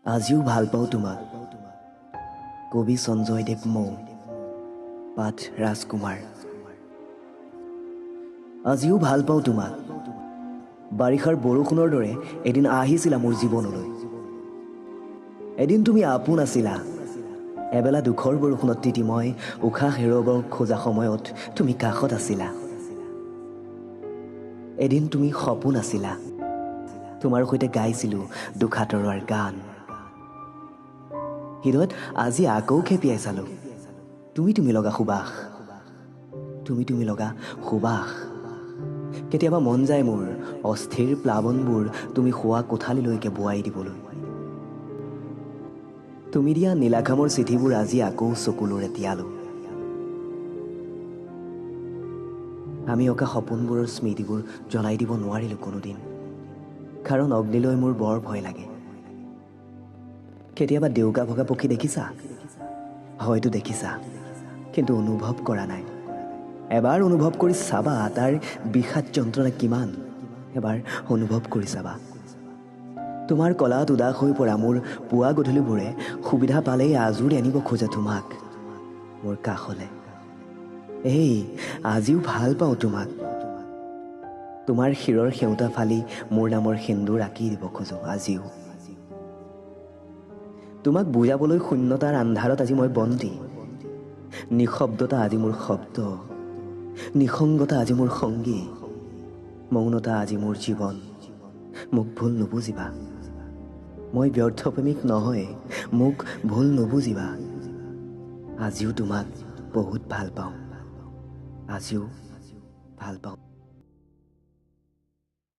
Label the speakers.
Speaker 1: আজিও ভাল পাওঁ তোমাক। কবি সঞ্জয় দেৱ মৌ, পাঠ ৰাজকুমাৰ। আজিও ভাল পাওঁ তোমাক। বাৰিষাৰ বৰষুণৰ দৰে এদিন আহিছিলা মোৰ জীৱনলৈ। এদিন তুমি আপোন আছিলা। এবেলা দুখৰ বৰষুণত তিতি মই উশাহ হেৰুৱাব খোজা সময়ত তুমি কাষত আছিলা। এদিন তুমি সপোন আছিলা। তোমাৰ সৈতে গাইছিলোঁ দুখাতৰৰ গান। হৃদয়ত আজি আকৌ খেপিয়াই চালোঁ তুমি তুমি লগা সুবাস, তুমি তুমি লগা সুবাস। কেতিয়াবা মন যায় মোৰ অস্থিৰ প্লাৱনবোৰ তুমি শোৱা কোঠালিলৈকে বোৱাই দিবলৈ। তুমি দিয়া নীলাখামৰ চিঠিবোৰ আজি আকৌ চকুলোৰে তিয়ালো। আমি অঁকা সপোনবোৰৰ স্মৃতিবোৰ জ্বলাই দিব নোৱাৰিলোঁ কোনোদিন, কাৰণ অগ্নিলৈ মোৰ বৰ ভয় লাগে। কেতিয়াবা ডেউকা ভগা পক্ষী দেখিছা? হয়তো দেখিছা, কিন্তু অনুভৱ কৰা নাই। এবাৰ অনুভৱ কৰি চাবা তাৰ বিষাদ যন্ত্ৰণা কিমান। এবাৰ অনুভৱ কৰি চাবা। তোমাৰ কলাত উদাস হৈ পৰা মোৰ পুৱা গধূলিবোৰে সুবিধা পালেই আজুৰি আনিব খোজে তোমাক মোৰ কাষলৈ। এই আজিও ভাল পাওঁ তোমাক। তোমাৰ শিৰৰ সেউতা ফালি মোৰ নামৰ সেন্দুৰ আঁকি দিব খোজো আজিও। তোমাক বুজাবলৈ শূন্যতাৰ আন্ধাৰত আজি মই বন্দী। নিঃশব্দতা আজি মোৰ শব্দ, নিসংগতা আজি মোৰ সংগী, মৌনতা আজি মোৰ জীৱন। মোক ভুল নুবুজিবা, মই ব্যৰ্থ প্ৰেমিক নহয়, মোক ভুল নুবুজিবা। আজিও তোমাক বহুত ভাল পাওঁ, আজিও ভাল পাওঁ।